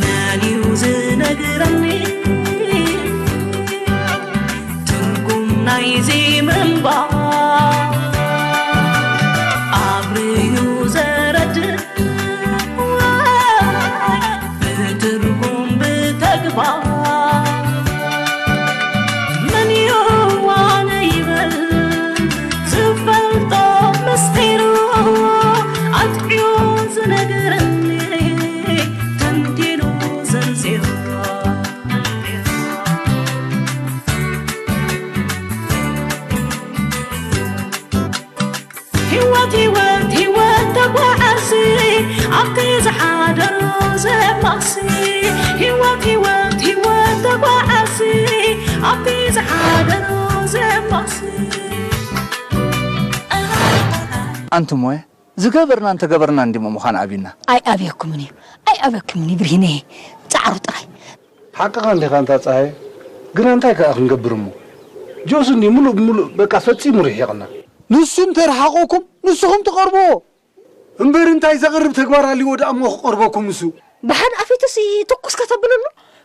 መን እዩ ዝነግረኒ ትርጉም ናይዚ ምንባር? ኣብርዩ ዘረድእ ብትርጉም ብተግባር። መን እዩ ኣነ ይበል ዝፈልጦ ምስጢሩ፣ ኣጥዕዮ ዝነግረኒ ተንቲኑ ዘርዚሩ። ህይወት ህይወት ህይወት ተጓዓዚ ኣብቲ ዝሓደሮ ዘማሲ። ህይወት ህይወት ህይወት ተጓዓዚ ኣብቲ ዝሓደሮ ዘማሲ። ኣንቱሞየ ዝገበርናን ተገበርናን እንዲሞ ምዃን ኣብዩና። ኣይኣብየኩምን እዩ ኣይኣብየኩምን እዩ ብርሂነየ። ፃዕሩ ጥራይ። ሓቅኻ እንዲኻ ኣንታ ጸሃየ፣ ግና እንታይ ከኣ ክንገብር እሞ? ጆስ እንዲ ምሉእ ብምሉእ በቃ ፈጺሙ ርሒቕና። ንሱ እንተ ረሓቐኩም ንስኹም ትቐርብዎ። እምበር እንታይ ዘቕርብ ተግባር ኣልዎ ደኣ እሞ ክቐርበኩም ንሱ? ብሓደ ኣፌትስ ትኩስ ከተብልሉ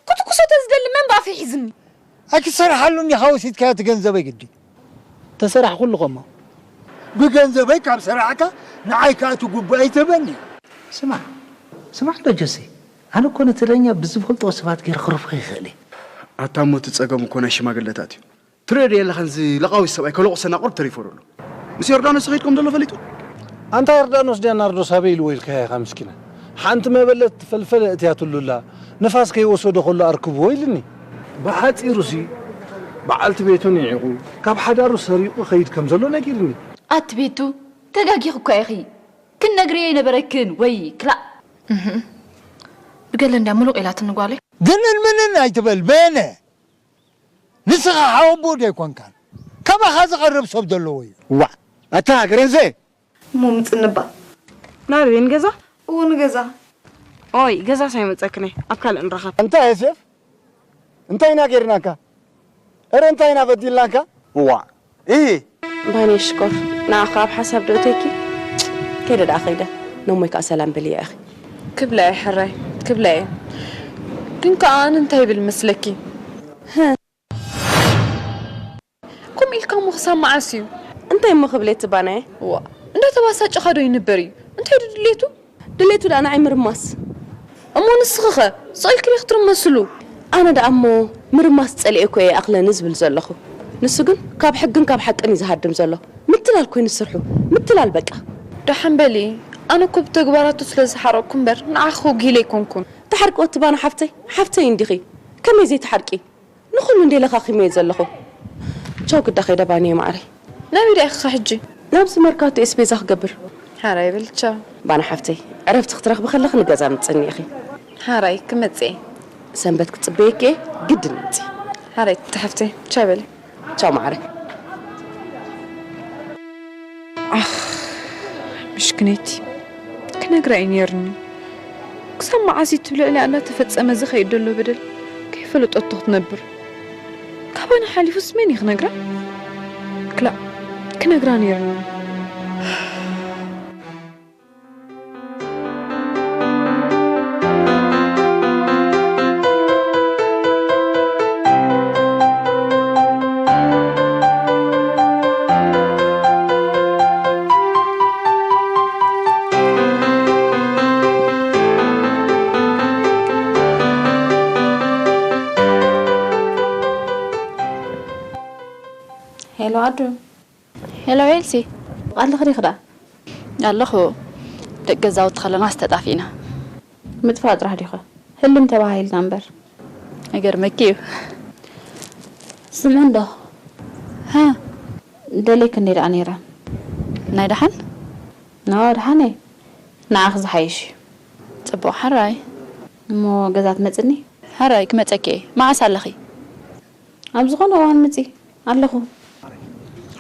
ክትኩሶ ተዝደሊ መን ብኣፈይ ሒዝኒ? ኣይክትሰርሓሉ እንዲኻ ወሲድካዮ እቲ ገንዘበይ ግዲ። ተሰራሕኹ ኣለኹ እሞ። ብገንዘበይ ካብ ሰራሕካ ንዓይ ከኣ እቲ ጉቡኣይ ትህበኒ። ስማዕ ስማዕ እንዶ ጆሲ፣ ኣነ እኮ ነቲ ዳኛ ብዝፈልጥዎ ሰባት ገይረ ክርፍኾ ይኽእል እየ። ኣታ እሞ እቲ ጸገም እኮ ናይ ሽማግለታት እዩ። ትሪኦ ዶ የለኻን እዚ ለቓዊ ሰብኣይ ከለቑሰና ቁሩብ ተሪፎ ኣሎ። ምስ ዮርዳኖስ ኸይድኩም ዘሎ ፈሊጡ። ኣንታ ዮርዳኖስ ድያ ናርዶስ ኣበይ ኢልዎ ኢልካያ ኢኻ ምስኪና። ሓንቲ መበለት ትፈልፈለ እትያትሉ ኣላ ንፋስ ከይወሰዶ ከሎ ኣርክብዎ ኢልኒ። ብሓጺሩሲ በዓልቲ ቤቱ ንዒቑ ካብ ሓዳሩ ሰሪቑ ኸይድ ከም ዘሎ ነጊርኒ። ኣቲ ቤቱ ተጋጊኺ እኳ ኢኺ ክትነግርዮ ኣይነበረክን ወይ ክላእ። ብገለ እንድያ ምሉቕ ኢላትኒ ጓለይ። ግንን ምንን ኣይትበል በየነ ንስኻ ሓወቦ ዶ ኣይኮንካን? ካባኻ ዝቐርብ ሰብ ዘለዎ እዩ። ዋእ ኣታ ገረንዘ! እሞ ምጽንባ። ናበይ ንገዛ? እዎ ንገዛ። ኦይ ገዛስ ኣይመጸክን እየ ኣብ ካልእ ንራኸብ። እንታይ ዮሴፍ እንታይ ኢና ጌርናካ? እረ እንታይ ኢና በዲልናካ? እዋእ እሂ። ባንየ ሽኮር ንዓኻ ኣብ ሓሳብ ዶ እተይኪ? ከይደ ደኣ ከይደ ነሞይ ከኣ ሰላም በልያ ኢኺ። ክብላ እየ ሕራይ ክብላ እየ። ግን ከኣ ኣነ እንታይ ይብል መስለኪ? ከምኡ ኢልካ እሞ ክሳብ መዓስ እዩ? እንታይ እሞ ክብል እየ እቲ ባናየ? እዋእ እንዳተባሳጨኻ ዶ ይንበር እዩ? እንታይ ዶ ድሌቱ? ድሌቱ ደኣ ንዓይ ምርማስ። እሞ ንስኺኸ ስቕ ኢልኪ ዲኺ ትርመስሉ? ኣነ ደኣ እሞ ምርማስ ጸሊኤ እኮ እየ ኣኽለኒ ዝብል ዘለኹ። ንሱ ግን ካብ ሕግን ካብ ሓቅን እዩ ዝሃድም ዘሎ። ምትላል ኮይኑ ስርሑ። ምትላል በቃ። ደሓን በሊ። ኣነ እኮ ብተግባራቱ ስለ ዝሓረቕኩ እምበር ንዓኺ ወጊለ ኣይኮንኩን። ትሓርቂ ወቲ ባና ሓፍተይ? ሓፍተይ እንዲኺ። ከመይ ዘይትሓርቂ? ንኹሉ እንድየ ለኻኺመዮ ዘለኹ። ቻው ግዳ ከይደ ባንየ ማዓረይ። ናበይ ደኣ ኢኺ ሕጂ? ናብዚ መርካቶ እየ ኣስቤዛ ክገብር። ሓራይ በሊ ቻው። ባና ሓፍተይ ዕረፍቲ ክትረኽቢ ከለኺ ንገዛ ምጽኒ ኢኺ። ሓራይ ክመጽእ እየ። ሰንበት ክጽበየኪ እየ ግድን ምጺ። ሓራይ እታ ሓፍተይ ቻው በሊ። ቻው ማዓረይ። ኣኽ ምሽክነይቲ ክነግራ እዩ ነይርኒ። ክሳብ መዓስ እዩ እቲ ብልዕሊኣ እንዳተፈጸመ ዝኸይድ ዘሎ በደል ከይፈለጠቶ ክትነብር? ካባና ሓሊፉስ መን እዩ ክነግራ? ክላእ ክነግራ ነይርኒ። ሄሎ ኣዱ፣ ሄሎ ኤልሲ። ኣለኺ ዲኺ ደኣ? ኣለኹ። ደቂ ገዛውቲ ከለናስ ተጣፊእና። ምጥፋእ ጥራሕ ዲኸ? ህልም ተባሂልና እምበር። ይገርመኪ እዩ። ስምዒ እንዶ። ሃ? ደልየኪ እንዴ ደኣ ነይረ። ናይ ደሓን? ኖ፣ ደሓን እየ። ንዓኺ ዝሓይሽ እዩ። ጽቡቕ፣ ሓራይ። እሞ ገዛ ትመጽኒ? ሓራይ፣ ክመጸኪ እየ። መዓስ ኣለኺ? ኣብ ዝኾነ እዋን ምጺ። ኣለኹ።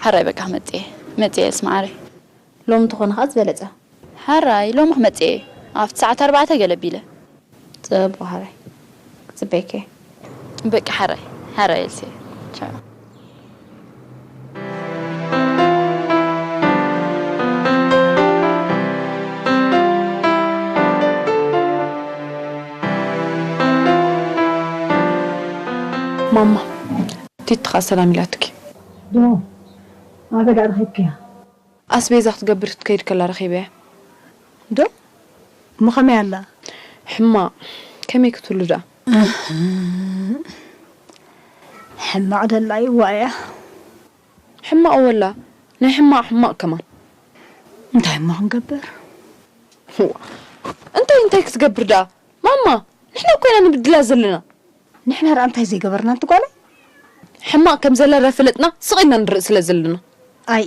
ሓራይ፣ በቃ ክመጽእ እየ። መጽእ እየ፣ ኤልሲ መዓረይ። ሎሚ እንተኾነ ኸኣ ዝበለጸ። ሓራይ፣ ሎሚ ክመጽእ እየ። ኣብቲ ሰዓት ኣርባዕተ ገለ ቢለ። ጽቡቕ ሓራይ። ክጽበየኪ እየ። በቃ ሓራይ። ሓራይ ኤልሲ። ቻው። ማማ፣ ቲቲ ኸኣ ሰላም ኢላትኪ። ዶ፣ ኣበይ ደኣ ረኺብክያ? ኣስቤዛ ክትገብር ክትከይድ ከላ ረኺበያ። ዶ? እሞ ከመይ ኣላ? ሕማቕ። ከመይ ክትህሉ ደኣ? እህ፣ ሕማቕ ደላ ይዋእያ። ሕማቕ ወላ፣ ናይ ሕማቕ ሕማቕ ከማን። እንታይ እሞ ክንገብር? እዋ፣ እንታይ እንታይ ክትገብር ደኣ? ማማ፣ ንሕና እኮ ኢና ንብድላ ዘለና። ንሕና ደኣ እንታይ ዘይገበርና ኣንቲ ጓለይ? ሕማቕ ከም ዘላ ዳፈለጥና ስቕ ኢልና ንርኢ ስለ ዘለና። ኣይ፣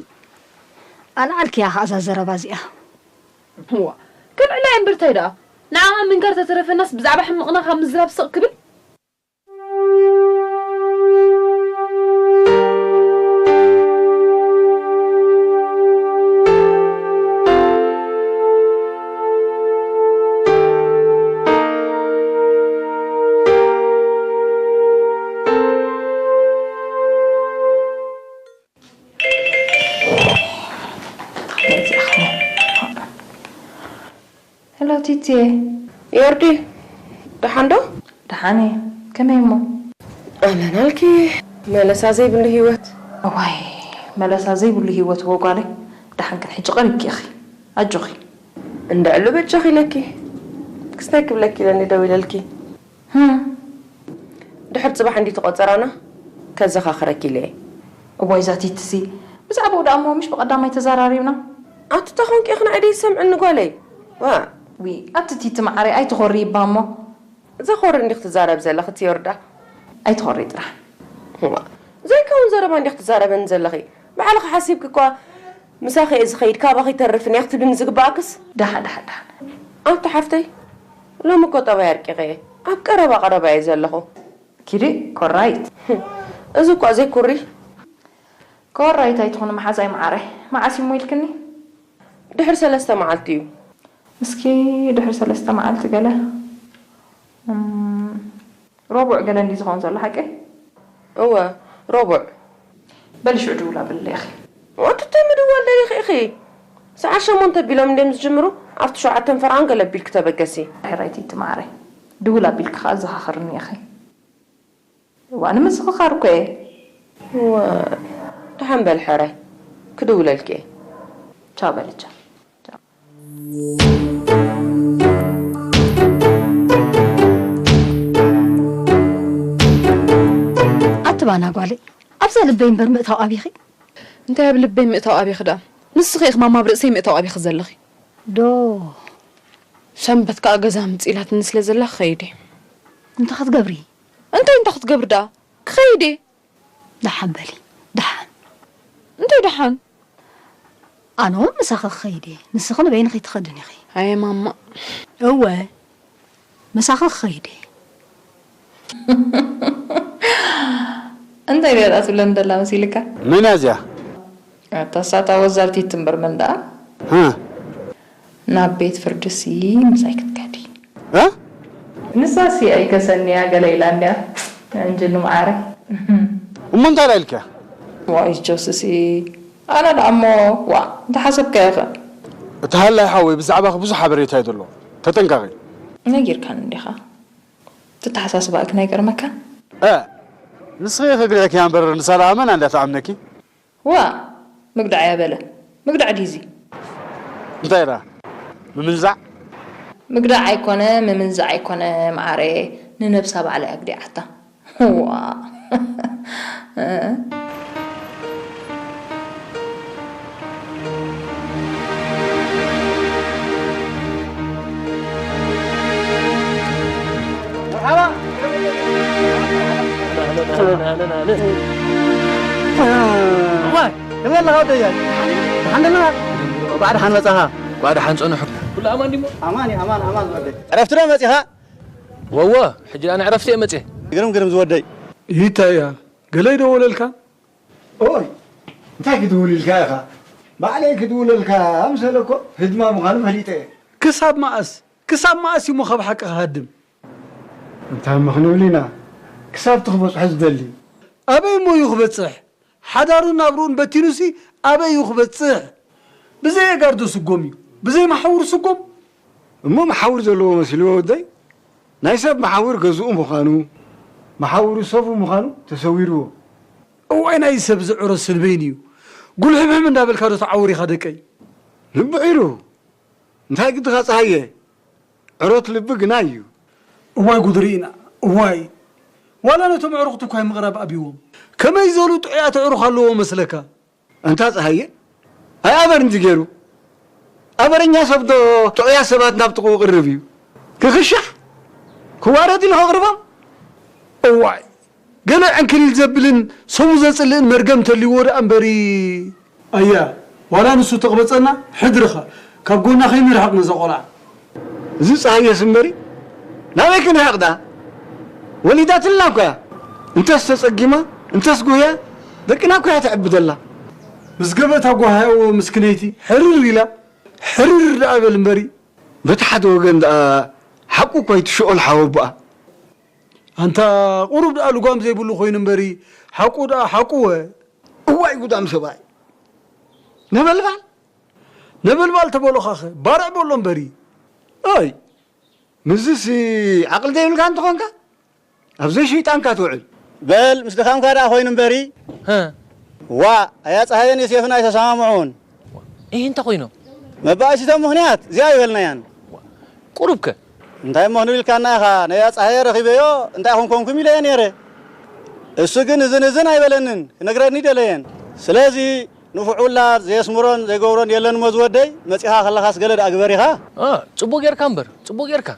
ኣልዓልክያ ኸኣ እዛ ዘረባ እዚኣ። እዋ፣ ከልዕላ እየ እምበር እንታይ ደኣ? ንዓኣ ምንጋር ተተረፈናስ ብዛዕባ ሕምቕና ካብ ምዝራብ ስቕ ክብል? ሄሎ ቲቲየ። ዮርዲ፣ ደሓን ዶ? ደሓን እየ። ከመይ እሞ? ኣመናልኪ፣ መለሳ ዘይብሉ ህይወት። እዋይ፣ መለሳ ዘይብሉ ህይወት እዎ ጓለይ። ደሓን ግን ሕጂ ቀሪብኪ ኢኺ። ኣጆኺ። እንድዕሉ በጃኺ ኢለኪ። ክስታይ ክብለኪ ኢለኒ ደዊለልኪ። ህም። ድሕሪ ጽባሕ እንዲ ተቆጸራና ከዘኻኽረኪ ኢለ እየ። እዋይ፣ እዛ ቲቲሲ፣ ብዛዕባኡ ደኣ እሞ ምሽ ብቐዳማይ ተዘራሪብና። ኣቲ ተኾንኪ ኢኺ ንዓይ ደይሰምዕኒ ጓለይ። ዋ። ዊ፣ ኣቲ ቲቲ መዓረይ ኣይትኾሪ ይባ እሞ። ዘኾሪ እንዲኽ ትዛረብ ዘለኺ ትዮርዳ። ኣይትኾሪ ጥራሕ። ዋ፣ ዘይከውን ዘረባ እንዲኽ ትዛረበኒ ዘለኺ። ባዕልኺ ሓሲብኪ እኳ ምሳኺ እየ ዝኸይድ፣ ካባኺ ይተርፍን እያ ክትብልኒ ዝግባኣክስ። ደሓን፣ ደሓን፣ ደሓን። ኣቲ ሓፍተይ፣ ሎሚ እኮ ጠባይ ኣርቂቐ እየ። ኣብ ቀረባ ቀረባ እየ ዘለኹ። ኪዲ፣ ኮራይት። እዚ እኳ ዘይኩሪ። ኮራይት ኣይትኹኒ መሓዛይ መዓረይ። መዓስ እዩ እሞ ኢልክኒ? ድሕሪ ሰለስተ መዓልቲ እዩ። እስኪ ድሕሪ ሰለስተ መዓልቲ ገለ፣ እም፣ ረቡዕ ገለ እንዲ ዝኸውን ዘሎ ሓቂ? እወ፣ ረቡዕ። በሊ ሽዑ ድውል ኣብለይ ኢኺ። ወትተ ምድዋል ደሊኺ ኢኺ። ሰዓት ሸሞንተ ቢሎም እንድዮም ዝጅምሩ፣ ኣብቲ ሸውዓተን ፈርቓን ገለ ኣቢልኪ ተበገሲ። ሕራይቲ ትማዓረይ። ድውል ኣቢልኪ ከኣ ዘኻኽርኒ ኢኺ። እዋ፣ ንምዝኽኻር እኮ እየ። እዋ፣ ደሓን በል ሕራይ። ክድውለልኪ እየ። ቻው በሊ፣ ቻው። ቻው። ኣቲ ባና ጓለይ፣ ኣብዛ ልበይ እምበር ምእታው ኣቢኺ? እንታይ ኣብ ልበይ ምእታው ኣቢኺ ደኣ? ንስኺ ኢኺ ማማ ኣብ ርእሰይ ምእታው ኣቢኺ ዘለኺ። ዶ? ሰንበት ከኣ ገዛ ምጽእ ኢላትኒ ስለ ዘላ ክኸይድ እየ። እንታይ ክትገብሪ? እንታይ እንታይ ክትገብሪ ደኣ? ክኸይድ እየ። ደሓን በሊ፣ ደሓን። እንታይ ደሓን? ኣነ እውን ምሳኺ ክኸይድ እየ። ንስኺ ንበይንኺ ትኸድን ኢኺ። ኣየ ማማ። እወ፣ ምሳኺ ክኸይድ እየ። እንታይ ደኣ ትብለኒ ደላ መሲልካ? መን እያ እዚኣ? ኣታ ሳታ ወዛልቲ ትንበር መን ደኣ? ሃ? ናብ ቤት ፍርድሲ ምሳይ ክትከዲ። እ? ንሳሲ ኣይከሰንያ ገለ ኢላ እንድያ። እንጅል ማዓረ። እሞ እንታይ ኢላ ኢልክያ? ዋይ ጆስሲ፣ ኣነ ደኣ እሞ፣ ዋ፣ እንተሓሰብካዮ ኸ? እቲ ሃላይ ሓወይ ብዛዕባኺ ብዙሕ ሓበሬታ እዩ ዘለዎ። ተጠንቀቒ። ነጊርካኒ እንዲኻ። ተተሓሳስባእክ ናይ ገርመካ? እ፣ ንስኺ ኢኺ ግዲዕክያ እምበር ንሳ ደኣ መን እንድያ ትኣምነኪ? ዋ፣ ምግዳዕ እያ በለ። ምግዳዕ ድዩ እዚ? እንታይ ደኣ? ምምንዛዕ? ምግዳዕ ኣይኮነ፣ ምምንዛዕ ኣይኮነ፣ መዓረየ። ንነብሳ ባዕላ እያ ግዲዓታ። ዋ። ዋይ፣ ከመይ ኣለኻ ወደይ? ደሓን ደለኻ? እንኳዕ ደሓን መጻኻ። እንኳዕ ደሓን ጸንሑ። ኩሉ ኣማን ድዩ? ኣማን እዩ፣ ኣማን፣ ኣማን ወደይ። ዕረፍቲ ዶ መጺኻ? ወወ፣ ሕጂ ኣነ ዕረፍቲ እየ መጺኤ። ግርም፣ ግርም ዝወደይ። ይታያ፣ ገለ ይደወለልካ? ኦይ፣ እንታይ ክድውል ኢልካ ኢኻ? ባዕለይ ክድውለልካ ኣምሰለ እኮ ህድማ ምዃኑ ፈሊጠ እየ። ክሳብ መኣስ? ክሳብ መኣስ እሞ ካብ ሓቂ ክሃድም? እንታይ እሞ ክንብል ኢና? ክሳብቲ ክበጽሖ ዝደሊ። ኣበይ እሞ እዩ ክበጽሕ? ሓዳሩን ናብርኡን በቲኑሲ ኣበይ እዩ ክበጽሕ? ብዘይ ኣጋር ዶ ስጎም እዩ? ብዘይ መሓውር ስጎም? እሞ መሓውር ዘለዎ መሲልዎ ወደይ? ናይ ሰብ መሓውር ገዝኡ ምዃኑ፣ መሓውሩ ሰቡ ምዃኑ ተሰዊርዎ። እዋይ ናይ ሰብ ዝዕሮ ስልበይን እዩ። ጉልሕምሕም እንዳበልካ ዶ ትዓውር ኢኻ ደቀይ? ልቢ ዒሩ። እንታይ ግድኻ ጸሃየ? ዕሮት ልቢ ግና እዩ። እዋይ ጉድ ርኢና፣ እዋይ። ዋላ ነቶም ኣዕሩኽቱ እኳ ምቕራብ ኣብይዎም። ከመይ ዘሉ ጥዑያት ኣዕሩኽ ኣለዎ መስለካ? ኣንታ ጸሃየ፣ ኣይ ኣበር እንዲ ገይሩ። ኣበረኛ ሰብ ዶ ጥዑያት ሰባት ናብ ጥቕኡ ቅርብ እዩ? ክኽሻሕ? ክዋረድ ኢሉ ከቕርቦም? እዋይ፣ ገለ ዕንክሊል ዘብልን ሰቡ ዘጽልእን መርገም ተልይዎ ደኣ እምበሪ። ኣያ፣ ዋላ ንሱ ተቕበጸና፣ ሕድርኻ፣ ካብ ጎና ከይንርሕቕ ነዛ ቆልዓ። እዚ ጸሃየስ እምበሪ፣ ናበይ ክንርሕቕ ደኣ? ወሊዳትልና እኮ እያ። እንተስ ተጸጊማ፣ እንተስ ጉህያ፣ ደቅና እኮ እያ ተዕብደላ። ምስ ገበታ ጓሃያዎ ምስክነይቲ፣ ሕርር ኢላ፣ ሕርር ደኣ በል እምበሪ። በቲ ሓደ ወገን ደኣ ሓቁ እኮ እዩ፣ እቲ ሽኦል ሓወቦኣ። ኣንታ ቁሩብ ደኣ ልጓም ዘይብሉ ኮይኑ እምበሪ፣ ሓቁ ደኣ ሓቁ ወ። እዋይ ጉዳም ሰብኣይ። ነበልባል? ነበልባል ተበሎኻኸ፣ ባርዕ በሎ እምበሪ። ኦይ፣ ምስዚ ዓቕሊ ዘይብልካ እንተኾንካ፣ ኣብ ዘይሸይጣንካ ትውዕል። በል፣ ምስ ድኻምካ ደኣ ኮይኑ እምበሪ። ሀ። ዋ፣ ኣያ ጸሃየን ዮሴፍን ኣይተሰማምዑን። እህ፣ እንተ ኮይኖም? መባእሲቶም ምኽንያት እዚኣ ኣይበልናያን። ቁሩብ ከ? እንታይ እሞ ክንብል ኢልካና ኢኻ? ነያ ጸሃየ ረኺበዮ፣ እንታይ ኮንኮንኩም ኢለዮ ነይረ። እሱ ግን እዝን እዝን ኣይበለንን፣ ክነግረኒ ደለየን። ስለዚ ንፉዕ ውላድ ዘየስምሮን ዘይገብሮን የለን እሞ ዝወደይ፣ መጺኻ ከለኻስ ገለ ደኣ ግበር ኢኻ። አ፣ ጽቡቕ ጌርካ እምበር፣ ጽቡቕ ጌርካ።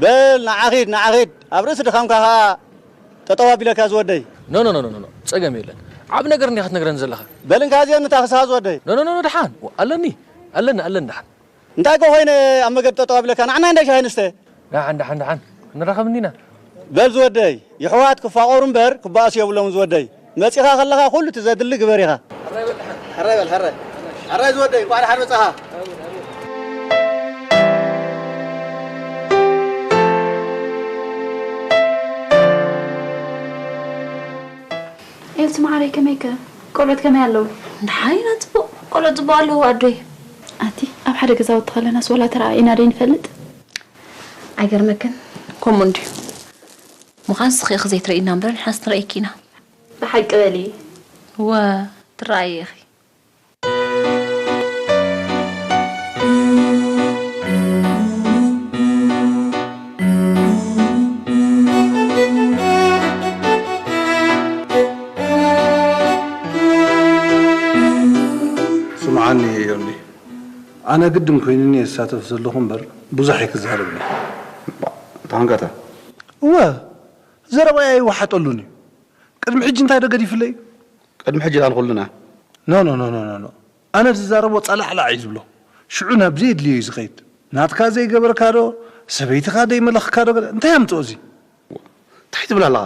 በል ንዓ ኺድ፣ ንዓ ኺድ፣ ኣብ ርእሲ ድኻምካ ኸኣ ጠጠው ኣቢለካ ዝወደይ። ኖ፣ ኖ፣ ኖ፣ ኖ፣ ኖ፣ ጸገም የለን። ዓቢ ነገር እንዲኻ ክትነግረኒ ዘለኻ። በል እንካ እዚአን ንታ ክስኻ ዝወደይ። ኖ፣ ኖ፣ ኖ፣ ኖ፣ ደሓን። ኣለኒ፣ ኣለኒ፣ ኣለኒ፣ ደሓን። እንታይ ኮ ኮይነ ኣብ መገዲ ጠጠው ኣቢለካ? ንዓና እንዳ ሻሂ ንስተ። ደሓን፣ ደሓን፣ ደሓን። ክንራኸብ እንዲና። በል ዝወደይ፣ የሕዋት ክፋቐሩ እምበር ክበኣሱ የብሎምን ዝወደይ። መጺኻ ከለኻ ኩሉ እቲ ዘድሊ ግበር ኢኻ። ሕራይ በል፣ ሕራይ። ሕራይ ዝወደይ፣ እንቋዕ ደሓን መጻኻ። ኤልሲ መዓረይ፣ ከመይከ? ቆልዑት ከመይ ኣለዉ? ደሓን ኢና፣ ጽቡቕ። ቆልዑት ጽቡቕ ኣለዉ ኣዶይ። ኣቲ፣ ኣብ ሓደ ገዛውቲ ከለናስ ዋላ ተረኣኢና ደይንፈልጥ? ኣይገርመክን? ከምኡ እንድዩ። ምዃን ንስኺ ኢኺ ዘይትርእይና እምበር ንሕናስ ንርእየኪ ኢና። ብሓቂ በሊ። እወ፣ ትረኣዪ ኢኺ። ስምዓኒ ዮኒ፣ ኣነ ግድን ኮይኑኒ እየ ዝሳተፍ ዘለኹ እምበር ብዙሕ ኣይክዛረብን እየ። እታ ሃንጋታ? እወ፣ ዘረባይ ኣይወሓጠሉን እዩ። ቅድሚ ሕጂ እንታይ ዶ ገዲፍለይ? ቅድሚ ሕጂ ደኣ ንኹልና። ኖ፣ ኖ፣ ኖ፣ ኖ፣ ኖ፣ ኖ። ኣነ ዝዛረቦ ጸላዕላዕ እዩ ዝብሎ። ሽዑ ናብ ዘየድልዮ እዩ ዝኸይድ። ናትካ ዘይገበርካ ዶ፣ ሰበይትኻ ዘይመለኽካ ዶ፣ እንታይ ኣምጽኦ እዚ? እንታይ ትብል ኣለኻ?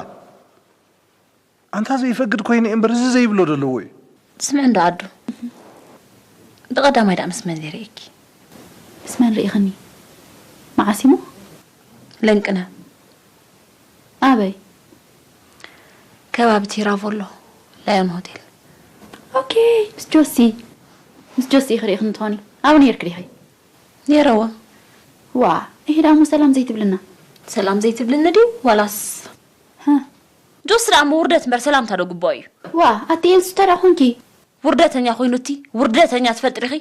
ኣንታ ዘይፈቅድ ኮይነ እምበር እዚ ዘይብሎ ዶ ኣለዎ እዩ? ስምዒ እንዶ ኣዱ። ብቐዳማይ ደኣ ምስ መን ነይረ ኢኪ? ምስ መን ርኢኽኒ? መዓስ እሞ? ለንቅነ። ኣበይ? ከባቢ ቲራቮሎ፣ ላዮን ሆቴል። ኦኬ፣ ምስ ጆሲ። ምስ ጆሲ ኢኺ ርኢኽኒ ትኾኒ። ኣብኡ ነይርኪ ዲኺ? ነይረዋ። ዋ፣ ይሄ ደኣ እሞ ሰላም ዘይትብልና። ሰላም ዘይትብልኒ ድዩ? ዋላስ? ሃ? ጆሲ ደኣ እሞ ውርደት እምበር ሰላምታ ዶ ግባኦ እዩ? ዋ፣ ኣቲ ኤልሱ እንታይ ደኣ ኾንኪ? ውርደተኛ ኮይኑ እቲ ውርደተኛ ትፈልጢ ዲኺ?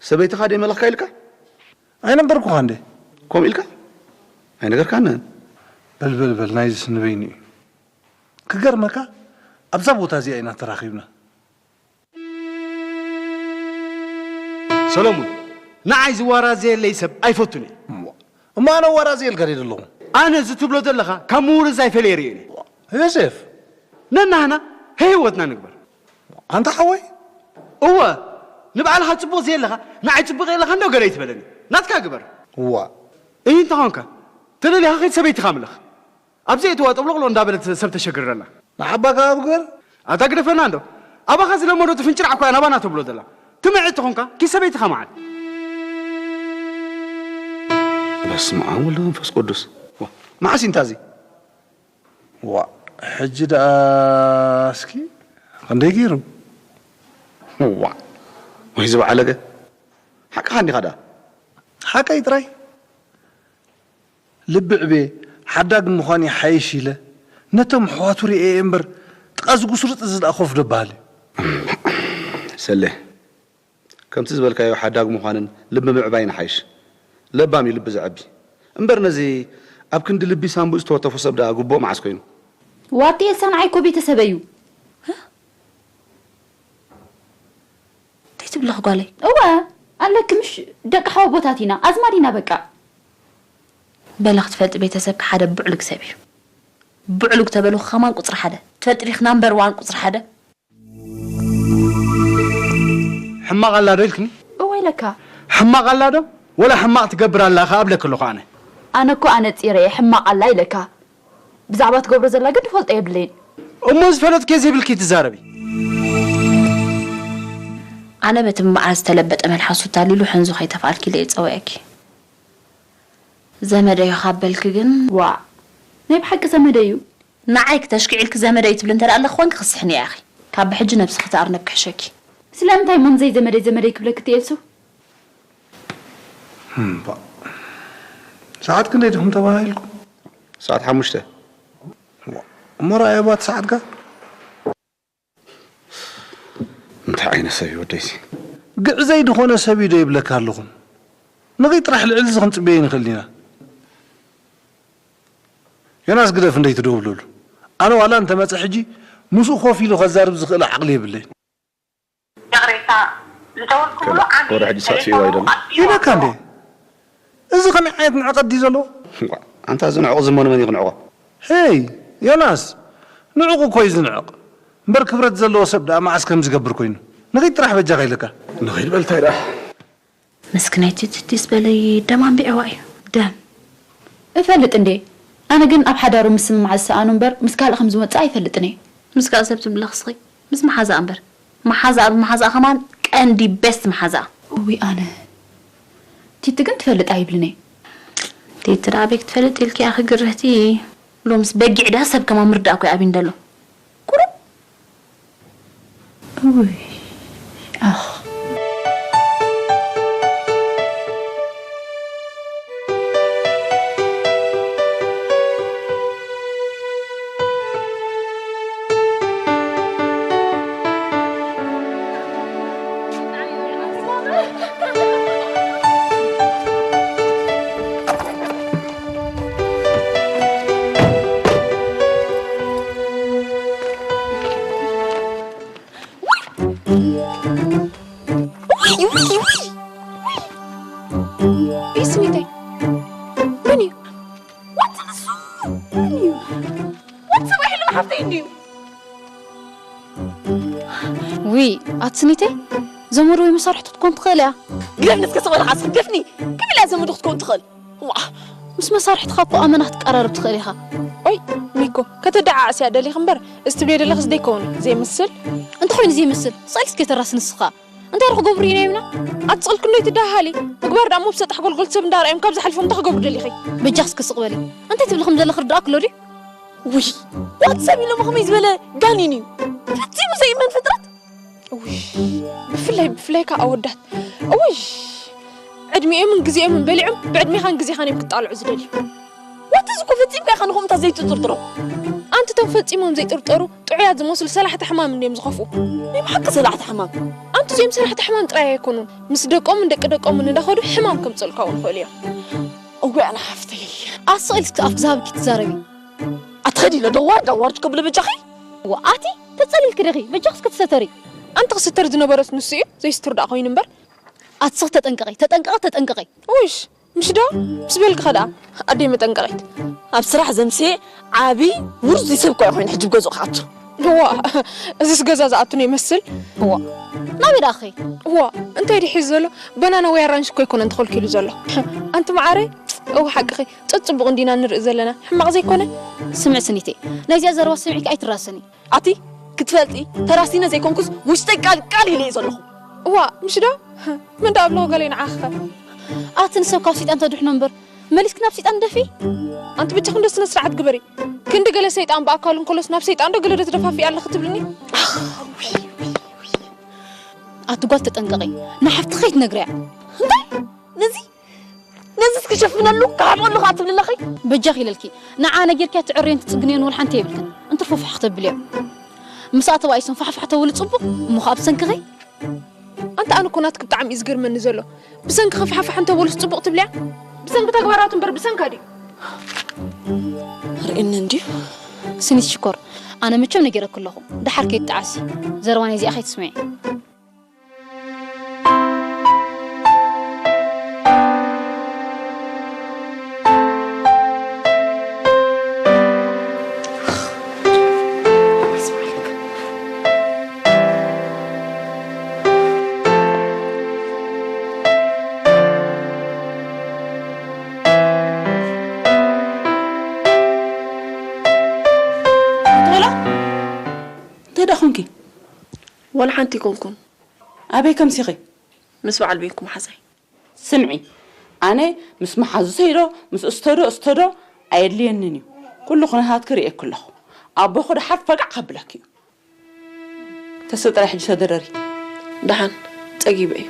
ሰበይትኻ ደይ መለኽካ ኢልካ? ኣይነገርኩኻን ድየ? ከምኡ ኢልካ? ኣይነገርካንን። በል፣ በል፣ በል፣ ናይዝስ ንበይኑ እዩ። ክገርመካ፣ ኣብዛ ቦታ እዚኣ ኢና ተራኺብና። ሰሎሙን፣ ንዓይ ዝዋራዘየለይ ሰብ ኣይፈቱን እየ። እሞ፣ እሞ ኣነ ዋራዘየልካ ድየ ዘለኹ? ኣነ እዚ ትብሎ ዘለኻ ካብ ምውርዛይ ፈለየ ርእየን እየ። ዮሴፍ፣ ነናህና ህይወትና ንግበር። ኣንታ ሓወይ፣ እወ፣ ንባዕልኻ ጽቡቕ ዘየለኻ ንዓይ ጽቡቕ የለኻ እንዶ ገለ ይትበለኒ። ናትካ ግበር። እዋ። እይ እንተኾንካ፣ ተደሊኻ ኸይድ ሰበይትኻ ምለኽ። ኣብዚ እትዋ ጠብሎቕሎ እንዳበለት ሰብ ተሸግር ኣላ። ንዓባኻ ኣብ ግበር። ኣታ ግደፈና እንዶ። ኣባኻ ዝለመዶ ትፍንጭራዕ እኳ ናባና ተብሎ ዘላ። ትምዕት ተኾንካ፣ ኪድ ሰበይትኻ መዓል። በስመ ኣብ ወወልድ ወመንፈስ ቅዱስ። ዋ፣ መዓስ እዩ እንታዚ? ዋ፣ ሕጂ ደኣ እስኪ ክንደይ ገይሩ? ዋ፣ ወይ ዝበዓለገ። ሓቅኻ እንዲኻ ደኣ። ሓቀይ ጥራይ። ልቢ ዕብየ፣ ሓዳግ ምዃን ይሓይሽ ኢለ፣ ነቶም ኣሕዋቱ ርእየ እምበር፣ ጥቓ ዝጉስርጥ እዚ ደኣ ኮፍ ደበሃል እዩ። ሰሌ፣ ከምቲ ዝበልካዮ ሓዳግ ምዃንን ልቢ ምዕባይን ይሓይሽ። ለባም እዩ ልቢ ዘዕቢ። እምበር ነዚ ኣብ ክንዲ ልቢ ሳንቡእ ዝተወተፎ ሰብ ደኣ ግቡእ መዓስ ኮይኑ? ዋቲ ኤልሳ ንዓይ እኮ ቤተሰበይ እዩ። እንታይ ትብለኺ ጓለይ? እወ፣ ኣለኪ ምሽ ደቂ ሓወቦታት ኢና፣ ኣዝማድ ኢና በቃ። በለ ክትፈልጢ ቤተሰብኪ ሓደ ብዕሉግ ሰብ እዩ። ብዕሉግ ተበልኹ ከማን ቁጽሪ ሓደ። ትፈልጢ ዲኺ ናምበር ዋን ቁጽሪ ሓደ? ሕማቕ ኣላ ዶ ኢልክኒ? እወ ኢለካ። ሕማቕ ኣላ ዶ? ወላ ሕማቕ ትገብር ኣላ ከኣ እብለኪ ኣለኹ ኣነ። ኣነ እኮ ኣነጺረ እየ ሕማቕ ኣላ ኢለካ። ብዛዕባ ትገብሮ ዘላ ግን ዝፈልጦ የብለይን። እሞ ዝፈለጥክዮ ዘይብልኪ ትዛረቢ። ኣነ በቲ ብመዓር ዝተለበጠ መልሓሱ ታሊሉ ሕንዙ ከይተፍኣልኪ ኢለ እየ ዝጸውዐኪ። ዘመደዮ ካብ በልኪ ግን ዋእ፣ ናይ ብሓቂ ዘመደዩ። ንዓይ ክተሽክዒልኪ ዘመደይ ትብሊ እንተ ደኣ ኣለኺ ኮንኪ ክስሕኒ እያ ኢኺ። ካብ ብሕጂ ነብስኺ ትኣርነብ ክሕሸኪ። ስለምንታይ እሞ ንዘይ ዘመደይ ዘመደይ ክብለኪ ትኤልሱ? እምባ። ሰዓት ክንደይ ዲኹም ተባሂልኩም? ሰዓት ሓሙሽተ። እሞ ረኣየባ እቲ ሰዓትካ? እንታይ ዓይነት ሰብ እዩ ወደይሲ? ግዕዘይ ዝኾነ ሰብ እዩ ዶ ይብለካ ኣለኹ? ንኺድ ጥራሕ ልዕሊ እዚ ክንጽበዮ ኣይንኽእልን ኢና። ዮናስ ግደፍ እንደይትደውለሉ። ኣነ ዋላ እንተመጸ ሕጂ ምስኡ ኮፍ ኢሉ ከዛርብ ዝኽእል ዓቕሊ የብለይን። ይቕሬታ፣ ዝደወልኩምሉ ከላ፣ ዓሚ ወረ ሕጂ ሳት ቴሌፎኑ ይዋይ ደሎ። ኣጥፊእዎ ኢለካ እንዴ? ኣለዎ። እዚ ከመይ ዓይነት ንዕቀት ድዩ ዘለዎ? ዋ፣ ኣንታ እዚ ንዕቑ ዝመኑ መን እዩ ክንዕቖ? ሄይ፣ ዮናስ፣ ንዕቑ እኮ እዩ ዝንዕቕ። እምበር ክብረት ዘለዎ ሰብ ደኣ መዓስ ከም ዝገብር ኮይኑ። ንኺድ ጥራሕ በጃኻ ኢለካ። ንኺድ በል እንታይ ደኣ? ምስክነይቲ ትቲስ በለይ ደም ኣንቢዕዋ እዩ። ደም። እፈልጥ እንዴ? ኣነ ግን ኣብ ሓዳሩ ምስምማዕ ዝሰኣኑ እምበር ምስ ካልእ ከም ዝመጽእ ኣይፈልጥን እየ። ምስ ካልእ ሰብ ትብሊ ክስኺ? ምስ መሓዛኣ እምበር። መሓዛኣ ብመሓዛኣ ከማን ቀንዲ ቤስት መሓዛኣ። እውይ ኣነ። ቲቲ ግን ትፈልጥ ኣይብልን እየ። ቲቲ ደኣ ኣበይ ክትፈልጥ ኢልኪ ኢኺ ግርህቲ? ሎምስ በጊዕ ድኣ ሰብ ከማን ምርዳእ እኮ እዩ ኣብይ እንደሎ። ቁሩብ። እውይ፣ ኣኽ። ውይ፣ ውይ፣ ውይ፣ ውይ። ኢስሚተይ። መን እዩ? ዋት ንሱ? መን እዩ? ዋት ሰብኣይ ሕልም ሓፍተይ እንድዩ? ውይ፣ ኣቲ ስኒተይ፣ ዘመድ ወይ መሳርሕቲ ክትኮን ትኽእል እያ። ግደፍኒ እስከ ስቕ በል፣ ዓስኺ ግደፍኒ። ከመይ ኢላ ዘመዱ ክትኮን ትኽእል? ዋ፣ ምስ መሳርሕትኻ እኮ ኣመና ክትቀራረብ ትኽእል ኢኻ። ኦይ፣ ሚኮ፣ ከተደዓዕስያ ደሊኺ እምበር፣ እዚ ትብልዮ ዘለኽስ ዘይከውን እዩ። ዘይምስል። እንተኾይኑ ዘይምስል፣ ስቕ ኢልኪ እስከ ተራስ ንስኻ። እንታይ ዶ ክገብሩ ኢና ኢልና? ኣትስቕልኪ እንዶ ኣይትደሃሃሊ። ምግባር ደኣ እሞ ብሰጣሕ ጎልጎል ሰብ እንዳርኣዮም ካብ ዝሓልፎም እንታይ ክገብሩ ደሊኺ? በጃኺ እስከ ስቕ በሊ። እንታይ ትብሊ ከም ዘለኺ ርዳእኪ ኣሎ ድዩ? ውይ፣ ዋት ሰብ ኢሎሞ ከመይ ዝበለ ጋኔን እዩ። ፈጺሙ ዘይእመን ፍጥረት። ውይ፣ ብፍላይ፣ ብፍላይ ከኣ ኣወዳት። ውይ፣ ዕድሚኦምን ግዜኦምን በሊዖም ብዕድሜኻን ግዜኻን እዮም ክጣልዑ ዝደልዩ። ዋት እዚ እኮ ፈጺምካ ኢኻ ንኸምኡታት ዘይትጥርጥሮ። ኣንቲ እቶም ፈጺሞም ዘይጥርጠሩ ጥዑያት ዝመስሉ ሰላሕቲ ሕማም እንድዮም ዝኸፍኡ። ናይ ብሓቂ ሰላሕቲ ሕማም። ኣንቲ እዚኦም ሰላሕቲ ሕማም ጥራይ ኣይኮኑን፣ ምስ ደቆምን ደቂ ደቆምን እንዳኸዱ ሕማም ከምጽኡልካ እውን ይኽእሉ እዮም። እወ ኣነ ሓፍተይ። ኣስቕ ኢልኪ ኣፍኪ ዝሃብኪ ትዛረቢ። ኣትኸዲ ኢለ ደዋር ዳዋር ትከብለ በጃኺ? ዋ ኣቲ ተጸሊልኪ ዲኺ? በጃኺ እስከ ትሰተሪ። ኣንቲ ክስተር ዝነበረስ ንሱ እዩ፣ ዘይስትር ደኣ ኮይኑ እምበር። ኣቲ ስኽ ተጠንቀቒ፣ ተጠንቀቒ፣ ተጠንቀቒ። ውሽ፣ ምሽ ዶ? ምስ በልክኸ ደኣ ኣደይ መጠንቀቒት። ኣብ ስራሕ ዘምስየ ዓቢ ውርዙይ ሰብ እኮ እየ ኮይኑ ሕጂ ብገዝኡ ክኣቱ። እዋ፣ እዚስ ገዛ ዝኣቱን ይመስል። እዋ፣ ናበይ ደኣ ክኸይድ? እዋ፣ እንታይ ድዩ ሒዙ ዘሎ? በናና ወይ ኣራንሽ እኮ ኣይኮነን ተኸልኪሉ ዘሎ። ኣንቲ መዓረይ፣ እው ሓቅኺ፣ ጸጽቡቕ እንዲና ንርኢ ዘለና። ሕማቕ ዘይኮነ? ስምዕ ስኒተይ፣ ናይዚኣ ዘረባ ሰሚዕኪ ኣይትራሰኒ። ኣቲ ክትፈልጢ፣ ተራሲነ ዘይኮንኩስ ውሽጠይ ቃል ቃል ኢለ እየ ዘለኹ። እዋ፣ ምሽ ዶ? መን ደኣ ኣብሎ ገለ ንዓኺ ኸ? ኣቲ ንሰብ ካብ ሰይጣን ተድሕኖ እምበር፣ መሊስኪ ናብ ሰይጣን ደፊ? ኣንቲ ብቻ ክንዶ ስነ ስርዓት ግበሪ። ክንዲ ገለ ሰይጣን ብኣካሉ እንከሎስ ናብ ሰይጣን ዶ ገለ ዶ ትደፋፊ ኣለኺ ትብልኒ? ኣቲ ጓል ተጠንቀቒ፣ ንሓፍትኺ ከይትነግርያ። እንታይ? ነዚ ነዚስ ክሸፍነሉ ክሃብኣሉ ከኣ ትብሊ ኣለኺ? በጃኺ ኢለልኪ፣ ንዓ ነጊርክያ ትዕርዮን ትጽግንዮን ወላ ሓንቲ የብልክን። እንትርፎ ፋሕ ክተብልዮ። ምስኣ ተባኢሶም ፋሕፋሕ ተብሉ ጽቡቕ፣ እሞ ከኣ ብሰንክኺ። ኣንታ ኣነ እኮ ናትኪ ብጣዕሚ እዩ ዝገርመኒ ዘሎ። ብሰንክኺ ፋሕፋሕ እንተበሉስ ጽቡቕ ትብልያ? ብሰንኪ ተግባራቱ እምበር ብሰንካ ድዩ? ርእኒ እንድዩ። ስኒት ሽኮር፣ ኣነ መቸም ነጊረኪ ኣለኹ። ደሓር ከይትጠዓሲ። ዘረባ ናይዚኣ ከይትስምዒ። ትበላ? እንታይ ደኣ ኾንኪ? ዋላ ሓንቲ ኣይኮንኩን። ኣበይ ከምሲኺ? ምስ በዓል ቤትኩም ሓዛይ። ስምዒ፣ ኣነ ምስ መሓዙተይ ዶ፣ ምስ እስቶ ዶ፣ እስቶ ዶ ኣየድልየንን እዩ። ኩሉ ኩነታትኪ ርእየኪ ኣለኹ። ኣቦኺ ደሓር ፈጋዕ ከብለኪ እዩ። ተስእ ጥራይ ሕጂ ተደረሪ። ደሓን፣ ጸጊበ እዩ።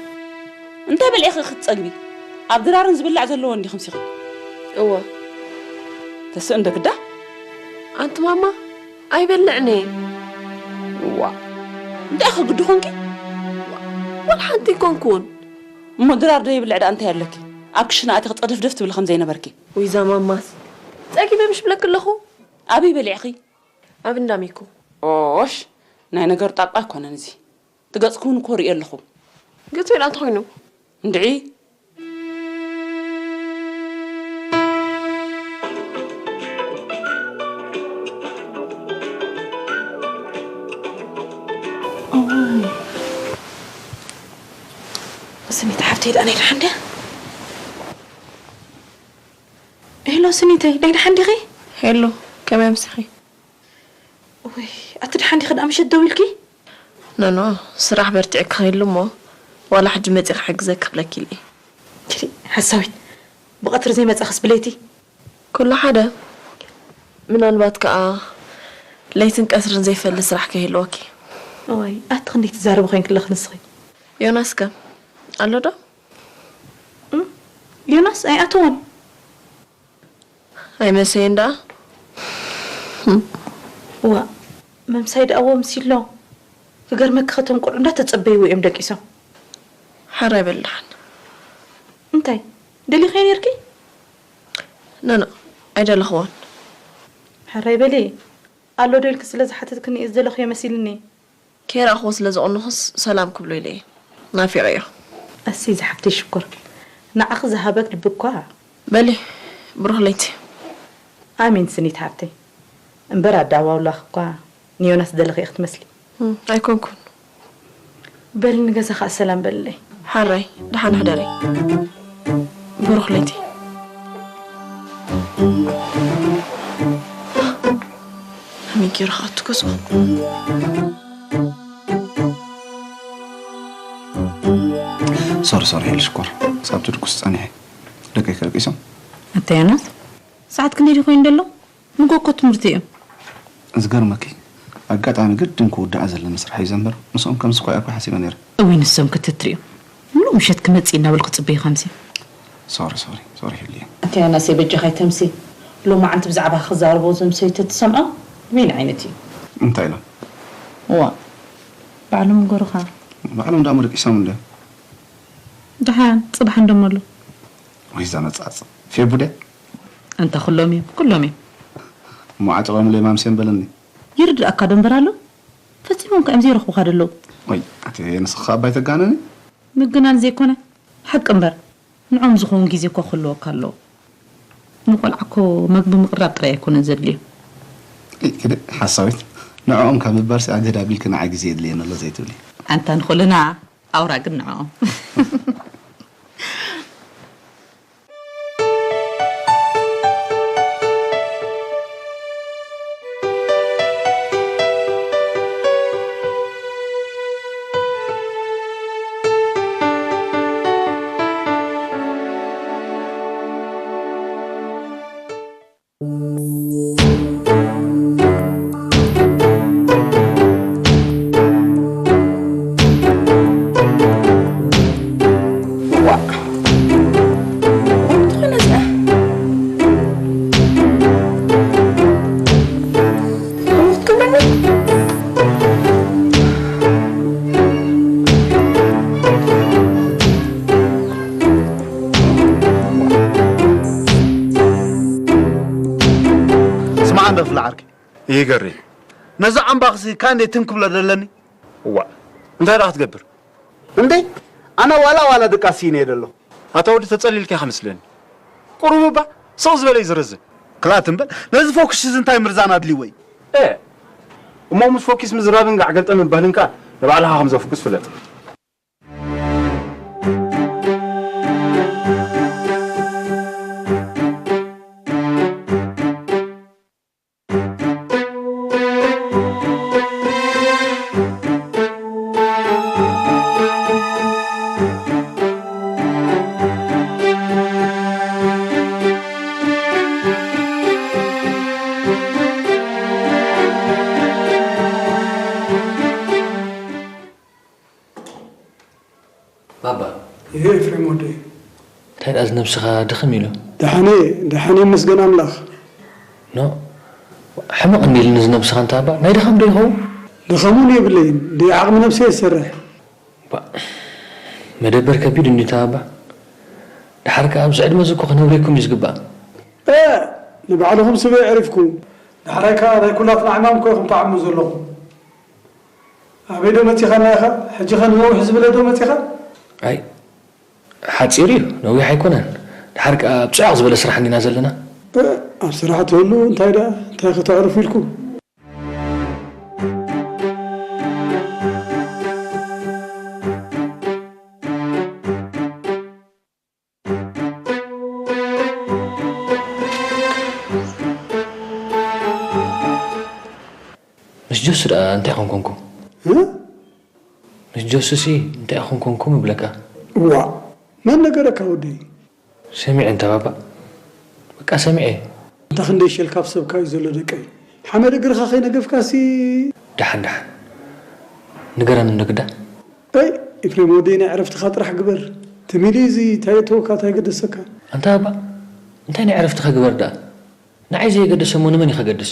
እንታይ በሊዕኺ ክትጸግቢ? ኣብ ድራርን ዝብላዕ ዘለዎ እንዲኹም ሲኺ። እወ። ተስእ እንደ ግዳ? ኣንቲ ማማ፣ ኣይበልዕን እየ። እዋ። እንታይ ኢኺ ግዲ ኾንኪ? ዋላ ሓንቲ ኣይኮንኩን። እሞ ድራር ደይብልዕ ደኣ እንታይ ኣለኪ? ኣብ ክሽነ ኣቲኺ ጥድፍድፍ ትብሊ ከም ዘይነበርኪ። ወይ እዛ ማማስ። ጸጊበ ምሽ ብለኪ ኣለኹ። ኣበይ በሊዕኺ? ኣብ እንዳ ሚኩ። ኦሽ፣ ናይ ነገር ጣቋ ኣይኮነን እዚ። እቲ ገጽኪ እውን እኮ ርእዮ ኣለኹ። ገጽ ወይ ደኣ እንታይ ኮይኑ? እንድዒ። ስኒት ሓፍተይ ደኣ ናይ ደሓን ድያ? ሄሎ ስኒተይ፣ ናይ ደሓን ዲኺ? ሄሎ፣ ከመይ ኣምሲኺ? ወይ፣ ኣቲ ደሓን ዲኺ ደኣ ምሸት ደው ኢልኪ? ኖኖ፣ ስራሕ በርቲዐ ክኸይሉ እሞ፣ ዋላ ሕጂ መጺእ ክሕግዘኪ ክብለኪ ኢለ እየ። ኪዲ፣ ሓሳዊት፣ ብቐትሪ ዘይመጻኽስ ብለይቲ? ኩሉ ሓደ። ምናልባት ከኣ ለይትን ቀትርን ዘይፈሊ ስራሕ ከይህልወኪ። እዋይ፣ ኣቲ ክንደይ ትዛረቢ ኮይንኪ ኣለኺ ንስኺ። ዮናስ ከ ኣሎ ዶ? እም፣ ዮናስ ኣይኣተወን። ኣይመሰየን ደኣ። እዋ፣ መምሳይ ደኣ ወምሲሎ። ክገርመኪ ከቶም ቆልዑ እንዳተጸበይዎ እዮም ደቂሶም። ሓራይ በሊ ደሓን። እንታይ? ደሊኽዮ ነይርኪ? ኖኖ፣ ኣይደለኽዎን። ሕራይ በሊ፣ ኣሎ ዶ ኢልኪ ስለ ዝሓተትክኒ እዩ ዝደለኽዮ መሲልኒ። ከይረኣኽዎ ስለ ዝቐነኹስ ሰላም ክብሎ ኢለ እየ። ናፊቐዮ። ኣሰይ ዝሓፍተይ ሽኮር፣ ንዓኺ ዝሃበክ ልቢ እኳ። በሊ፣ ብሩኽ ለይቲ። ኣሜን ስኒት ሓፍተይ። እምበር ኣደዋውላኺ እኳ ንዮናስ ዝደለኺ ኢኺ ትመስሊ። እም፣ ኣይኮንኩን። በሊ ንገዛ ኸኣ ሰላም በልለይ። ሓራይ፣ ደሓን ሕደሪ። ብሩኽ ለይቲ። ከመይ ገይሩ ኸኣ ትገዝኦ? ሶሪ፣ ሶሪ፣ ሄሉ ሽኮር። ክሳብ ትድቁስ ጸኒሐ። ደቀይ ከልቂሶም? ኣታ ዮናስ፣ ሰዓት ክንደይ ድዩ ኮይኑ ዘሎ? ንጎ እኮ ትምህርቲ እዮም። ዝገርመኪ፣ ኣጋጣሚ ግድን ክውዳኣ ዘለኒ ስራሕ እዩ ዘንበር፣ ምስኦም ከምዚ እኳ እየ እኮ ሓሲበ ነይረ። እውይ፣ ንሶም ክትትርእዮም። ምሉእ ምሸት ክመጽእ እናበልኩ ጽበዩ ከምዚ። ሶሪ፣ ሶሪ፣ ሶሪ፣ ሄሉየ። ኣታ ዮናስ፣ በጃኻ ኣይተምሲ። ሎማዓንቲ ብዛዕባ ክዛረቦ ዘምሰዩ ተትሰምዖ፣ ምን ዓይነት እዩ? እንታይ ኢሎም? እዋ፣ ባዕሎም ንገሩኻ። ባዕሎም ደኣ መደቂሶም እንደ። ደሓን፣ ጽባሕ እንደሞ ኣሎ። ወይ እዛ መጻጽ። ፌቡ ድያ? ኣንታ ኩሎም እዮም፣ ኩሎም እዮም። እሞ ዓጢቖምለይ ማምስዮም በለኒ። ይርድኣካ ዶ እምበር ኣሎ? ፈጺሞም ከ እዮም ዘይረኽቡኻ ደለዉ። ወይ፣ ኣቲ ንስኻ ኣባይ ተጋነኒ? ምግናን ዘይኮነ፣ ሓቂ እምበር፣ ንዖም ዝኸውን ግዜ እኮ ክህልወካ ኣለዎ። ንቖልዓ እኮ መግቢ ምቕራብ ጥራይ ኣይኮነን ዘድልዮ። እይ፣ ክደ ሓሳዊት። ንዕኦም ካብ ምባልሲ ኣግህድ ኣቢልኪ ንዓይ ግዜ የድልየኒ ኣሎ ዘይትብሊ። ኣንታ ንኹልና ኣውራ ግን ንዕኦም። ስማዕ እንዶ ፍለ ዓርከይ። ይገሪ። ነዛ ዓምባኽሲ ካንዴ ትም ክብሎ ደለኒ። እዋ፣ እንታይ ደኣ ክትገብር? እንዴ፣ ኣነ ዋላ ዋላ ድቃስ እየ ደሎ። ኣታ ወዲ ተጸሊልካ ኢኻ መስለኒ። ቁሩብ እባ፣ ሰው ዝበለ እዩ ዝርዝን። ክላት እምበር፣ ነዚ ፎክስ እዚ እንታይ ምርዛን ኣድልይዎ እዩ? እ፣ እሞ ምስ ፎኪስ ምዝራብን ጋዕ ገልጠ ምባልን ከኣ ንባዕልኻ ከም ዘፍኩስ ፍለጥ። ባባ። እየ ኤፍሬም ወደይ። እንታይ ደኣ እዚ ነብስኻ ድኽም ኢሉ? ደሓነ፣ ደሓነ ይመስገን ኣምላኽ። ኖ፣ ሕመቕ እንዲልኒ እዚ ነብስኻ እንተ ኣባ፣ ናይ ድኻም ዶ ይኸውን? ድኻም እውን የብለይን፣ ብዓቕሚ ነብሰይ እሰርሕ። ባ፣ መደበር ከቢድ እንዲታ ኣባ። ደሓር ከኣ ኣብዚ ዕድመ እዚ እኮ ክነብረኩም እዩ ዝግባእ። እ፣ ንባዕልኹም ስበ የዕሪፍኩም። ዳሕራይ ከኣ ናይ ኩላትና ዕማም እኮ ኢኹም ትዓሙ ዘለኹም። ኣበይ ዶ መጺኻና ኢኻ? ሕጂ ኸ ንነዊሕ ዝበለ ዶ መጺኻ? ኣይ፣ ሓጺር እዩ፣ ነዊሕ ኣይኮነን። ደሓር ከኣ ኣብ ጽዕቕ ዝበለ ስራሕ እንዲና ዘለና። እ፣ ኣብ ስራሕ ትህሉ እንታይ ደኣ፣ እንታይ ከተዕርፉ ኢልኩም? ምስ ጆሲ ደኣ እንታይ ኮንኮንኩም? እ? ምስ ጆሲሲ እንታይ ኮንኮንኩም እብለካ። እዋ፣ መን ነገረካ ወደይ? ሰሚዐ እንተ ባባ። በቃ ሰሚዐ። እንታ ክንደይ ሸልካፍ ሰብካ እዩ ዘሎ ደቀይ። ሓመድ እግርኻ ከይነገፍካሲ። ደሓን፣ ደሓን። ንገረኒ እንዶ ግዳ። ኣይ፣ ኤፍሬም ወደይ ናይ ዕረፍትኻ ጥራሕ ግበር። ትሚሊ እዚ እንታይ የተወካ እንታይ ገደሰካ? ኣንታ ባባ፣ እንታይ ናይ ዕረፍትኻ ግበር ደኣ? ንዓይ ዘየገደሰ እሞ ንመን እዩ ከገድስ?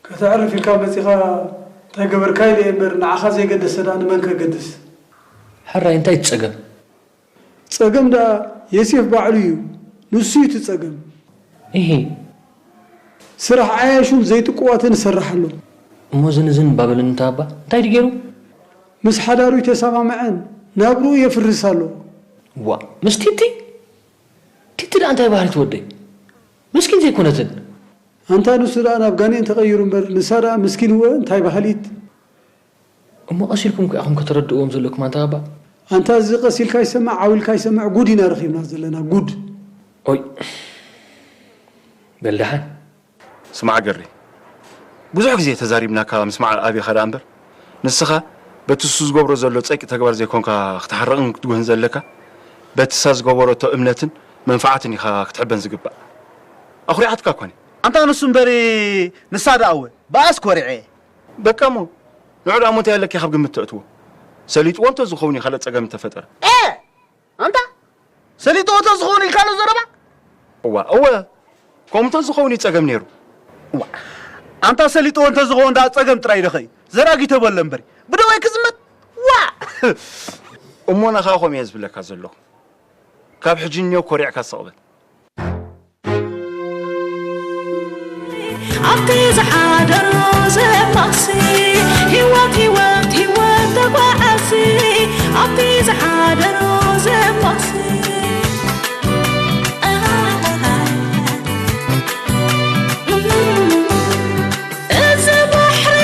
ከተዕርፍ ኢልካ መጺኻ እንታይ ገበርካ ኢለ እየ እምበር ንዓኻ ዘይገደሰ ደኣ ንመን ከገድስ? ሕራይ እንታይ እቲ ጸገም? ጸገም ደኣ የሴፍ ባዕሉ እዩ። ንሱ እዩ እቲ ጸገም። እሂ። ስራሕ ዓያሹን ዘይጥቁዋትን እሰርሕ ኣሎ። እሞ ዝን ዝን ባበለኒ እንተ ኣባ፣ እንታይ ድዩ ገይሩ? ምስ ሓዳሩ ኣይተሰማምዐን፣ ናብርኡ የፍርስ ኣሎ። ዋ፣ ምስ ቲቲ? ቲቲ ደኣ እንታይ ባህሪት ወደይ? ምስኪን ዘይኮነትን? ኣንታ ንሱ ደኣ ናብ ጋኔን ተቐይሩ እምበር፣ ንሳ ደኣ ምስኪን እወ እንታይ ባህሊት? እሞ ቀስ ኢልኩም እኮ ኢኹም ከተረድእዎም ዘለኩም ኣንታ ኣባ። ኣንታ እዚ ቀስ ኢልካ ይሰማዕ፣ ዓው ኢልካ ይሰማዕ፣ ጉድ ኢና ረኺብና ዘለና፣ ጉድ። ኦይ። በል ደሓን። ስማዕ ገሪ። ብዙሕ ግዜ ተዛሪብናካ ምስማዕ ኣብኻ ደኣ እምበር፣ ንስኻ በቲ እሱ ዝገብሮ ዘሎ ጸይቂ ተግባር ዘይኮንካ ክትሓርቕን ክትጉህን ዘለካ፣ በቲ እሳ ዝገበረቶ እምነትን መንፍዓትን ኢኻ ክትሕበን ዝግባእ። ኣኹሪዓትካ እኮ እኔ። ኣንታ ንሱ እምበሪ ንሳ ደኣ እወ፣ ብኣስ ኮሪዐ። በቃ እሞ፣ ንዑ ደኣ እሞ እንታይ ኣለኪ ካብ ግምት ተእትዎ? ሰሊጥዎ እንተ ዝኸውን እዩ ካልእ ጸገም እንተፈጠረ። ኤ! ኣንታ ሰሊጥዎ እንተ ዝኸውን ኢልካ ኣሎ ዘረባ? እዋ፣ እወ። ከምኡ እንተ ዝኸውን እዩ ጸገም ነይሩ። እዋ። ኣንታ ሰሊጥዎ እንተ ዝኸውን ደኣ ጸገም ጥራይ ዶ ኸእዩ? ዘራጊቶ በሎ እምበሪ። ብደወይ ክዝመት? ዋ! እሞ ንኻ ከምኡ እየ ዝብለካ ዘለኹ። ካብ ሕጂ እኒኦ ኮሪዕካ ስቕ በል። ኣብቲ ዝሓደሮ ዘማሲ ህይወት፣ ህይወት፣ ህይወት ተጓዓሲ። ኣብቲ ዝሓደሮ ዘማሲ እዚ ባሕሪ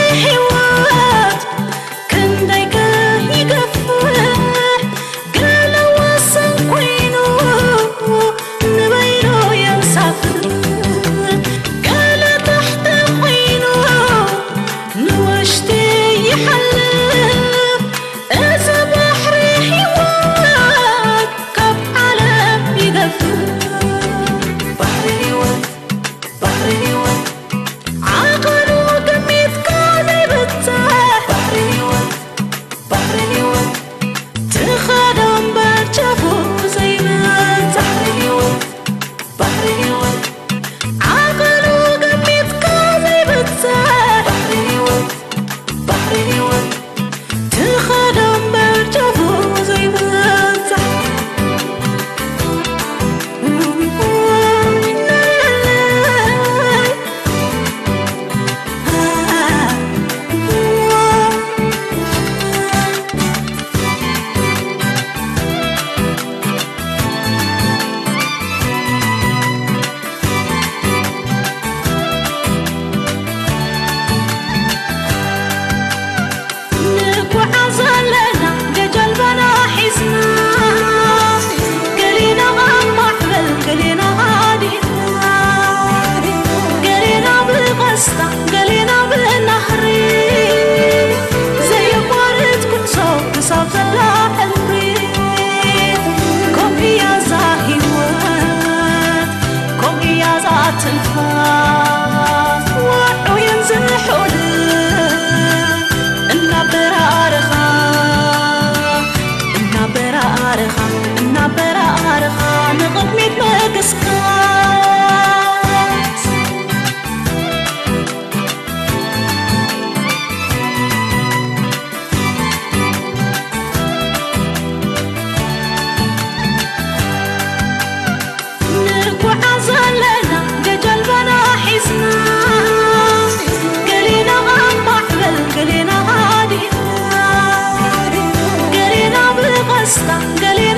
ገለ